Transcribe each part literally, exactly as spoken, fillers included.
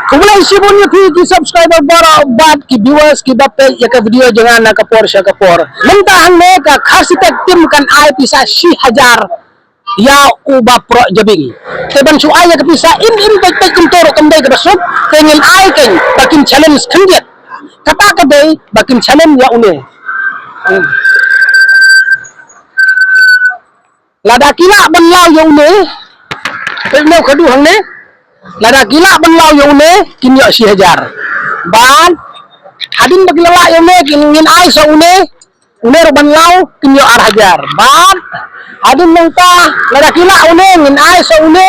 Khublei shibun ïa phi ki subscriber baroh bad ki viewers kiba peit ïa ka video jong nga na ka por sha ka por. Mynta hangne ka Khasi Tech Team kan ai pisa shi hajar ïa uba proh jabieng. Te ban shu ai ïa ka pisa im im peit peit kumto ruh kam dei kaba suk, te ngin ai keiñ ba kin challenge khyndiat. Kata ka dei ba kin challenge ïa une. Hmm. Lada ki lah ban law ïa une, peit une u khadduh hangne. Lada ki lah ban law ïa une, kin ïoh shi hajar. Bad hadien ba ki la lah ïa une, kin ngin ai sa une, une ruh ban law, kin ïoh ar hajar. Bad hadien nangta, lada ki lah une, ngin ai sa une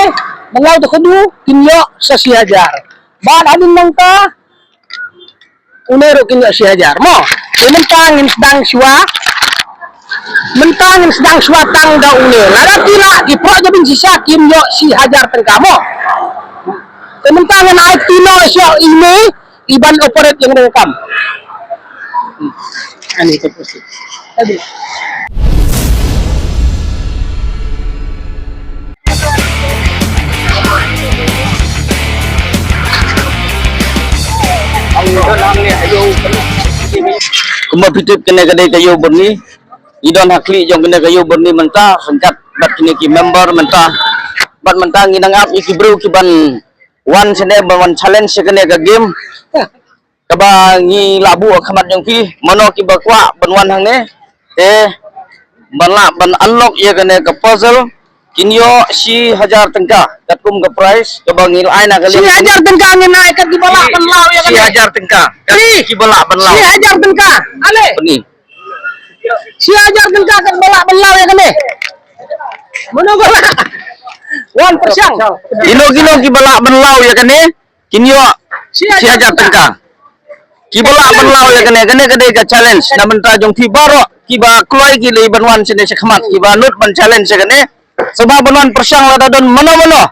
ban law u khadduh, kin ïoh sa shi hajar. Bad hadien nangta, une ruh kin ïoh shi hajar mo. Te mynta ngin sdang shuwa. Mynta ngin sdang shuwa tang da une. Lada ki lah ki proh jabieng shisha kim ïoh shi hajar tyngka mo. Te mynta ngin ai tino sha ine iban operate ïa kane ka kam. Hmm. Ani to. Kumba phi tip kane ka dei ka Ïew Byrni. Ngi don ha khlieh jong kane ka Ïew Byrni mynta ryngkat bad kine ki member mynta. Bad mynta ngi nang ap ïa ki briew ki ban wan shane ban wan challenge ïa kane ka game. Kaba ngi la buh ha khmat jong phi, mano kiba kwah ban wan hangne, te ban lah ban unlock ïa kane ka puzzle, kin ïoh shi hajar tyngka katkum ka prize kaba ngi la ai na ka liang. Shi hajar tyngka ngin ai kat kiba lah ban law ïa kane. Shi hajar tyngka kat kiba lah ban law. Shi hajar tyngka. Ale. Shi hajar tyngka kat ba lah ban law ïa kane. Mano ba lah? Wan pyrshang. Kino kino kiba lah ban law ïa kane? Kin ïoh shi hajar tyngka. Kiba lah ban law ïa kane, kane ka dei ka challenge na bynta jong phi baroh kiba kloi ki lei ban wan shane shakhmat, kiba nud ban challenge ïa kane. Sngewbha ban wan pyrshang lada don mano mano.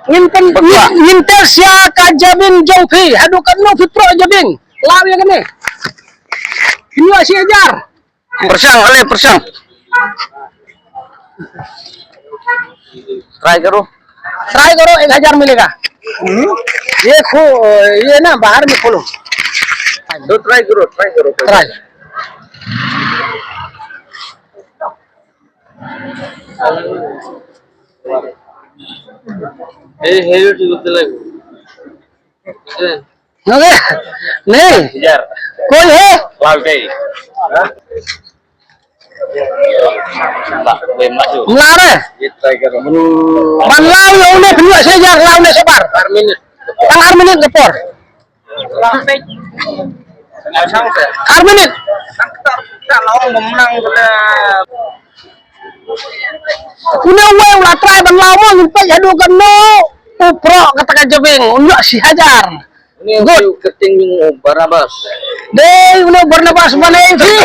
Ngin pyn, ngin, ngin test ïa ka jabieng jong phi haduh katno phi proh jabieng. Law ïa kane. Kin ïoh shi hajar. Pyrshang, ale pyrshang. Try karo. Try karo, ek hajar milega. Hmm? Ye kho, ye na bahar mein kholo. To try karo, try karo. Try. Hey, hey, you do the like. नहीं, नहीं। यार। कोई है? लाल गई। Mlare. Ban law ïa une pynïoh shi hajar, law une shabar. Tang ar minit ka por. Ar minit. Une uwei u la try ban law mo, ngim peit haduh katno u proh kata ka jabieng, un ïoh shi hajar. Good. Kyrteng jong u Barnabas. Dei, une u Barnabas ban ai phi.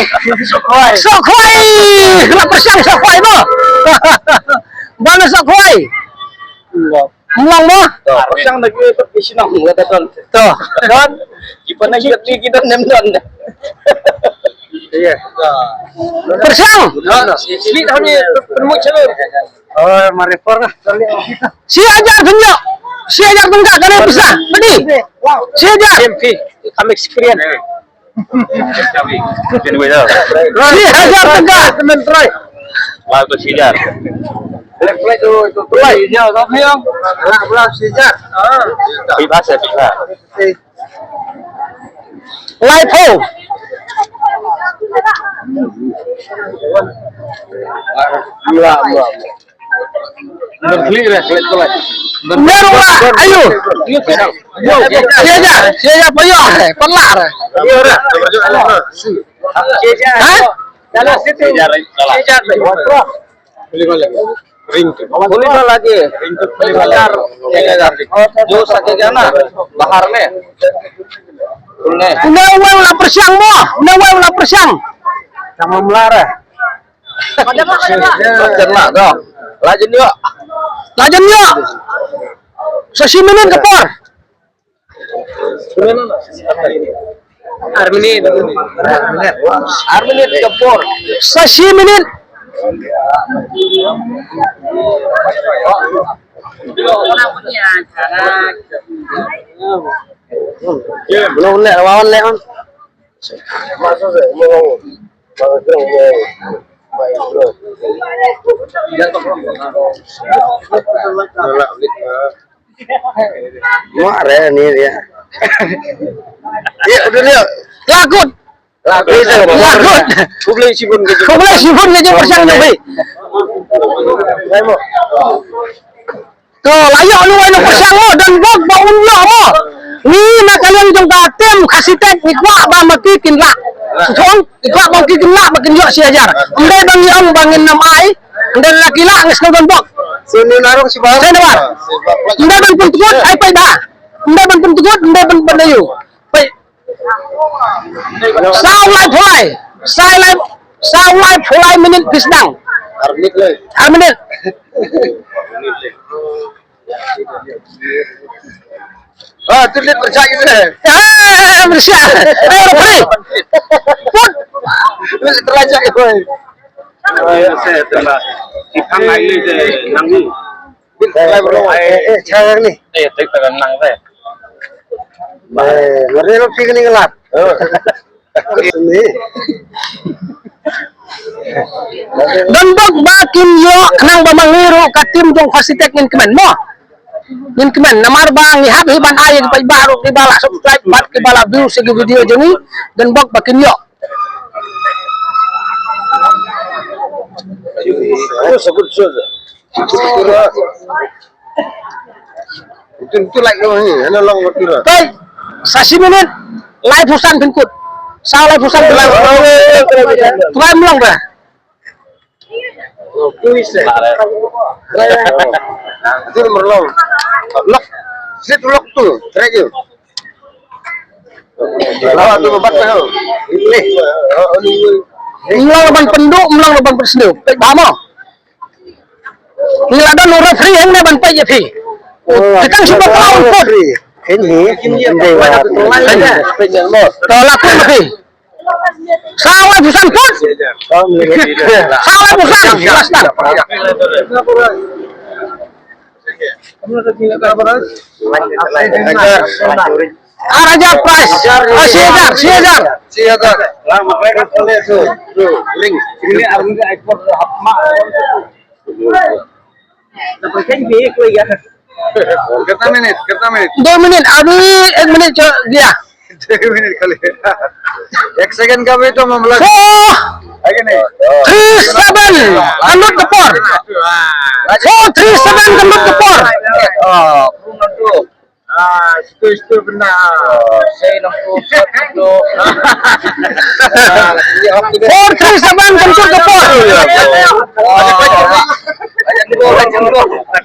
Sohkhwai. Sohkhwai. Kena pyrshang sohkhwai mo. Ban sohkhwai. Mlong mo. To, pyrshang da ki pat ki shnong la da don. To. Don. Ki pat na ki ki don nem don. Iya. Pyrshang. Sweet hami pynmut chalun. Oh, mari por lah. Shi hajar pynïoh. Shi hajar tyngka kane pisa. Pedi. Shi hajar. Same fee. Come experience. Shi hajar tyngka. Temen try. Law to shi hajar. Play, play tu, tu play. Shi hajar. Lah, lah, shi hajar. Ah. Phi basa, phi basa. Lai phew. Mula, mula, mula. Ber klik dah, klik tu lah. Ber klik. Ayo. Yo. Sia ja, sia ja payah, eh, pala. Yo dah. Ha? Sia ja. Sia ja. Boleh lagi. Boleh lagi. Sia ja. Yo, sakit kan? Bahar ni. Une uwei u la pyrshang mo, une uwei u la pyrshang. Sama melar eh. Pyrshang lah, doh. Lajan ïoh. Lajan ïoh. Sa shi minit ka por. Ar minit. Ar minit ka por. Sa shi minit. Belum leh, lawan leh, man. Mak re ni dia. Ya, udah dia. Lagut. Lagut. Khublei shibun ke. Khublei shibun ke jong pyrshang jong phi. To, la ïoh lu wei nong pyrshang mo, Donbok ba un ïoh mo. Ngi na ka liang jong ka tim Khasi Tech ngi kwah ba ma ki kin lah. Sutong, ngi kwah ba ma ki kin lah ba kin ïoh shi hajar. Ym dei ba ngi ong ba ngin ym ai. Ym dei la ki lah ngi sngewdon bok. Sini narung si bang. Sini bang. Ym dei ban pyntukut ai peit ba. Ym dei ban pyntukut, ym dei ban pyndayu. Peit. Saw lai phew lai. Saw lai, saw lai phew lai minit phi sdang. Ar minit lai. Ar minit. Ah, tu lihat terjadi tu. Ah, bersih. Eh, referee. Put. Lihat terjadi tu. Oh, ya, saya tembak. Kita main ni je nanggu. Bil, eh, bro, eh, eh, eh, cara ni. Eh, tak terang nang saya. Eh, ngeri lo phi kini ngelap. Ni. Donbok ba kin ïoh khnang ba ma ngi ruh ka tim jong Khasi Tech ngin kmen mo. Ngin kmen namar ba ngi hap hi ban ai ki paidbah ruh kiba la subscribe bad kiba la view sha ki video jong ngi. Donbok ba kin ïoh. Itu, itu like dong ni, hana long waktu dah. Kai, sa shi minit, lai phew san phin kut. Saw lai phew san phin kut. Try mlong dah. Itu nomor long. Lock, sit lock tu, try tu. Lawa tu bat tu. Ni. Mlong ban pynduh, mlong ban pynsniew. Peit ba mo. Ngi la don u referee hangne ban peit ïa phi. Te tang shu ba khlaw put. Khein hi, khein hi. To la put phi. Saw lai phew san put. Saw lai phew san. Last time. Ar hajar prize. Ah, shi hajar, shi hajar. Shi hajar. कितना मिनट, कितना मिनट? दो मिनट, अभी एक मिनट चल गया। दो मिनट खाली। एक सेकंड का भी तो मामला है कि नहीं? Four three seven, Kandut Kepor. Four three seven, Kandut Kepor. Ah, itu, itu benar. Saya nampak satu. Four three seven, Kandut Kepor.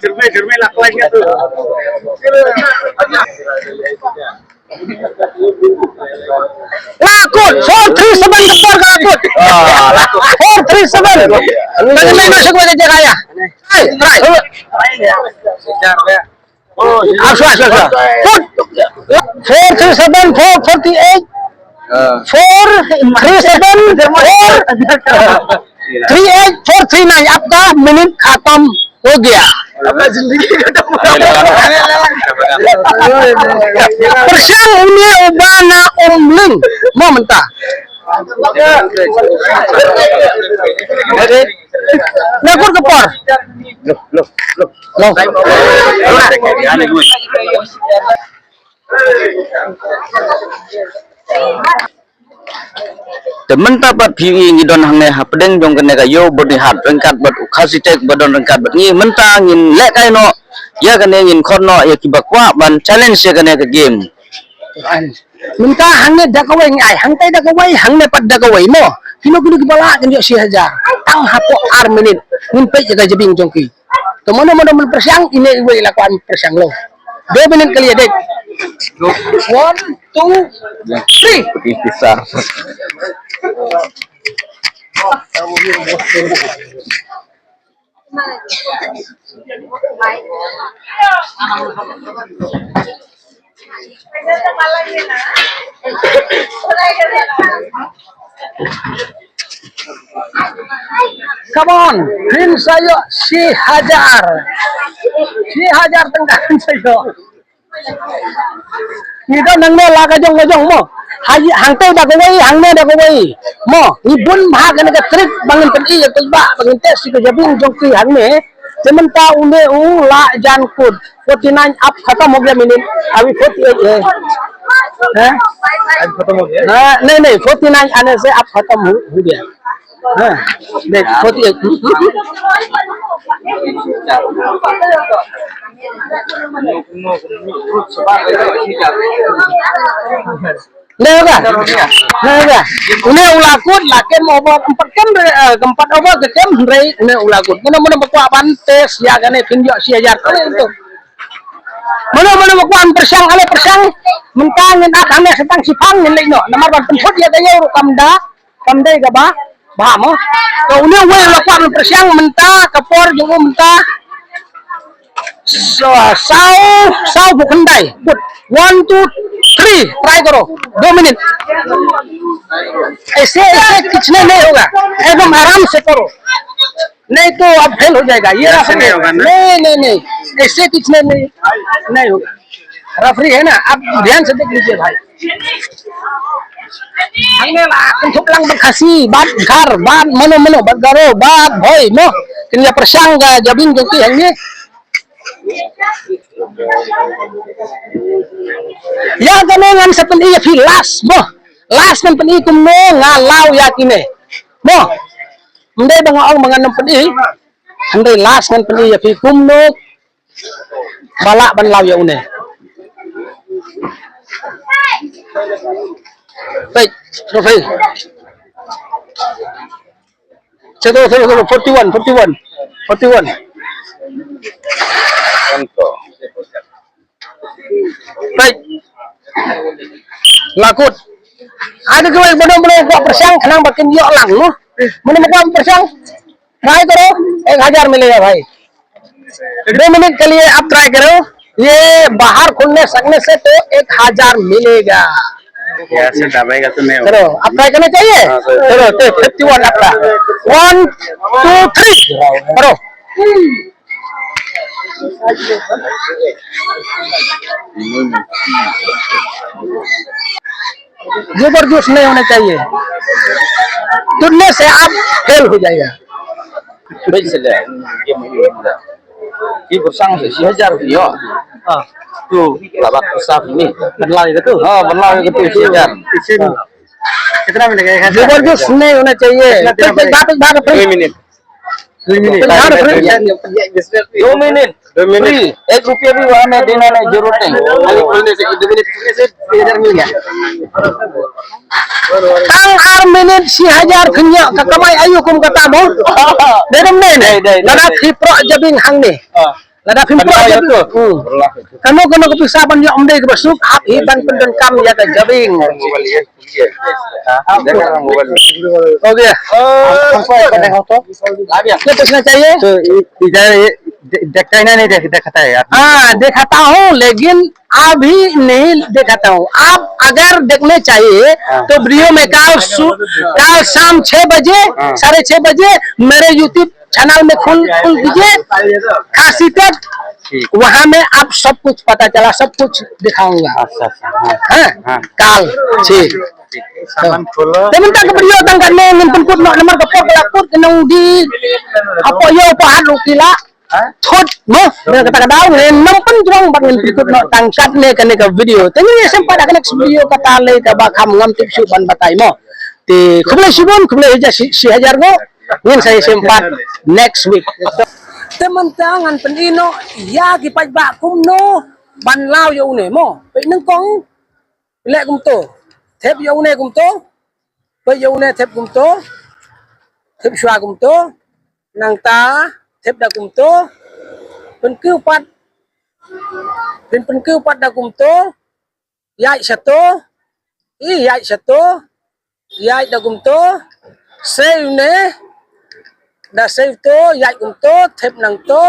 Jermai, jermai lah, kelasnya tu. Lakut, four three seven Kepor ka lakut. Four three seven. Tadi main masuk wajah dia kaya. Hai, hai. Aswa, aswa, aswa. Four, four three seven, four forty eight, four three seven, four three eight, four three nine. आपका मिनट खत्म हो गया. Pyrshang une uba na Umling. Mo mynta. Lakut Kepor. Long. Te mynta pat phi ïohi ngi don hangne hapdeng jong kane ka Ïew Byrnihat ryngkat bad u Khasi Tech ba don ryngkat bad ngi. Mynta ngin lehkai noh ïa kane, ngin khot noh ïa kiba kwah ban challenge ïa kane ka game. Mynta hangne da kawei ngi ai, hangtai da kawei, hangne pat da kawei mo. Kino kino kiba lah kin ïoh shi hajar. Tang hapoh ar minit ngin peit ïa ka jabieng jong ki. To mano mano ban pyrshang, ine iwei la kwah pyrshang lo. Dei minit kali, dei. One, two, three. Come on, phin sa ïoh shi hajar. Shi hajar tyngka phin sa ïoh. Ngi don hangne la ka jong ka jong mo. Hangtei da kawei, hangne da kawei. Mo, ngi bun bha kane ka trip ba ngin pyni ïa ka ba, ba ngin test ïa ka jabieng jong ki hangne. Te mynta une u la jan kut. Forty nine ab khatam ho gaya minit. Abhi forty eight hai. Hai? Ab khatam ho gaya? Ha, nahi, nahi, forty nine aane se ab khatam ho, ho gaya. Ha, dekh, forty eight. Nahi hoga? Nahi hoga? Une u la kut, la kem over, empat kem, eh, empat over, ke kem hynrei, une u la kut. Mano mano ba kwah ban test ïa kane, pynïoh shi hajar. Mano mano ba kwah ban pyrshang, ale pyrshang. Mynta ngin ap hangne, sa tang shiphang ngin leit noh. Namar ban pynkut ïa ka ïew ruh kam da. Kam dei kaba bha mo. To une uwei u la kwah ban pyrshang mynta, ka por jong u mynta. Saw, saw, saw phew khyndai. One, two, three. Try karo. Do minit. Aise, aise kichne nahi hoga. Ekdom aaram se karo. Nahi to ab fail ho jayega. Ye aise nahi hoga na? Nahi, nahi, nahi. Aise kichne nahi, nahi hoga. Referee hai na, ab dhyan se dekh lijiye bhai. Hangne la kynthup lang bad Khasi, bad Dkhar, bad mano mano, bad Garo, bad Bhoi mo. Kin ïa pyrshang ka jabieng jong ki hangne. Ïa kane ngan sa pyni ïa phi last mo. Last ngan pyni kumno nga law ïa kine mo. Ym dei ba nga ong ba ngan ym pyni. Hynrei last ngan pyni ïa phi kumno ba lah ban law ïa une. Peit, trophy. Check, check, check, forty-one, forty-one, forty-one. Peit. La kut. Ada kawei mano mano kwah pyrshang khnang ba kin ïoh lang mo. Mano mano kwah pyrshang. Try karo, ek hajar milega bhai. दो मिनट के लिए आप ट्राई करो, ये बाहर खोलने सकने से तो एक हजार मिलेगा। ऐसे दबाएगा तो नहीं होगा। चलो, आप ट्राई करना चाहिए। हाँ, सर। चलो, तो फिफ्टी वन आपका। One, two, three. करो। जबरदस्त नहीं होना चाहिए, टूटने से आप फेल हो जाएगा। Baik, sila. Ki bersang si hajar yo. Ah. Tu, labat besar ni. Benlai ke tu? Ha, benlai ke tu si hajar. Isin. कितना मिलेगा? एक हजार। जबरदस्त नहीं होना चाहिए। कितना देना पड़ेगा? Baik, baik, baik, baik. Dua minit. Dua minit. Dua minit. Dua minit. Free. एक रुपया भी वहाँ में देना नहीं, जरूरत नहीं। खाली खोलने से, दो मिनट खोलने से छह हज़ार मिल गया। Tang ar minit shi hajar pynïoh ka kamai aïu kum kata mo. Dei dei dei. Lada phi proh jabieng hangne. Lada phi proh jabieng. Kano kano ka pisa ban ïoh ym dei kaba suk, hap hi ban pyndonkam ïa ka jabieng. हो गया। हमको एक बने हो तो? ये पूछना चाहिए? तो इ-, इधर ये दे-, देखता ही ना, नहीं देख-, दिखाता है यार। हाँ, दिखाता हूँ, लेकिन अभी नहीं दिखाता हूँ। आप अगर देखने चाहिए, हाँ। तो वीडियो में कल सु-, कल शाम छह बजे, हाँ। साढ़े छह बजे मेरे YouTube चैनल में खोल, खोल दीजिए, खासी टेक। ठीक। वहाँ में आप सब कुछ पता चला, सब कुछ दिखाऊंगा। अच्छा, अच्छा, हाँ। हैं? हाँ। कल, ठीक। Saman pula. Te mynta ka video tang katne, ngin pynkut noh namar ka por ka la kut, ka nang di. Hapoh ïew hapoh hat ruh ki la thut noh. Kata ka daw ngin nang pynjrong bad ngin pynkut noh tang katne kane ka video. Te ngin ïashem pat ha ka next video, kata lei kaba kham ngam tip shuh ban batai mo. Te khublei shibun, khublei shi hajar, shi, shi hajar nguh. Ngin sa ïashem pat next week. Te mynta ngan pyni noh ïa ki paidbah kumno ban law ïa une mo. Peit nyngkong. Leh kumto. Thep ïa une kumto. Peit ïa une thep kumto. Thep shuwa kumto. Nangta thep da kumto. Pynkiew pat. Pyn, pynkiew pat da kumto. Ïaid shato. Ïaid shato. Ïaid da kumto. Sei une. Da sei to, ïaid kumto, thep nangto.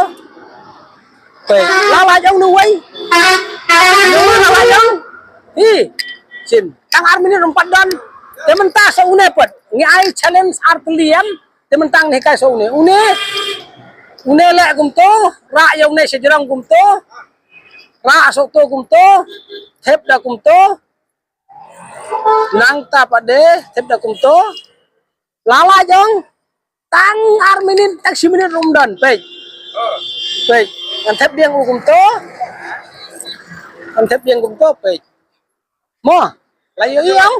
Peit. La la jong nu wei. Nu la la jong. Hi. Shin. Tang ar minit ym pat don. Te mynta sa une pat. Ngi ai challenge ar tylli em. Te mynta ngi hikai sa une. Une. Une leh kumto. Rah ïa une sha jrong kumto. Kla suk to kumto, thep da kumto. Nangta pat de, thep da kumto. Lala jong, tang ar minit, tang shi minit ruh ym don, peit. Peit, ngan thep biang u kumto. Ngan thep biang kumto, peit. Mo, la ïohi ong?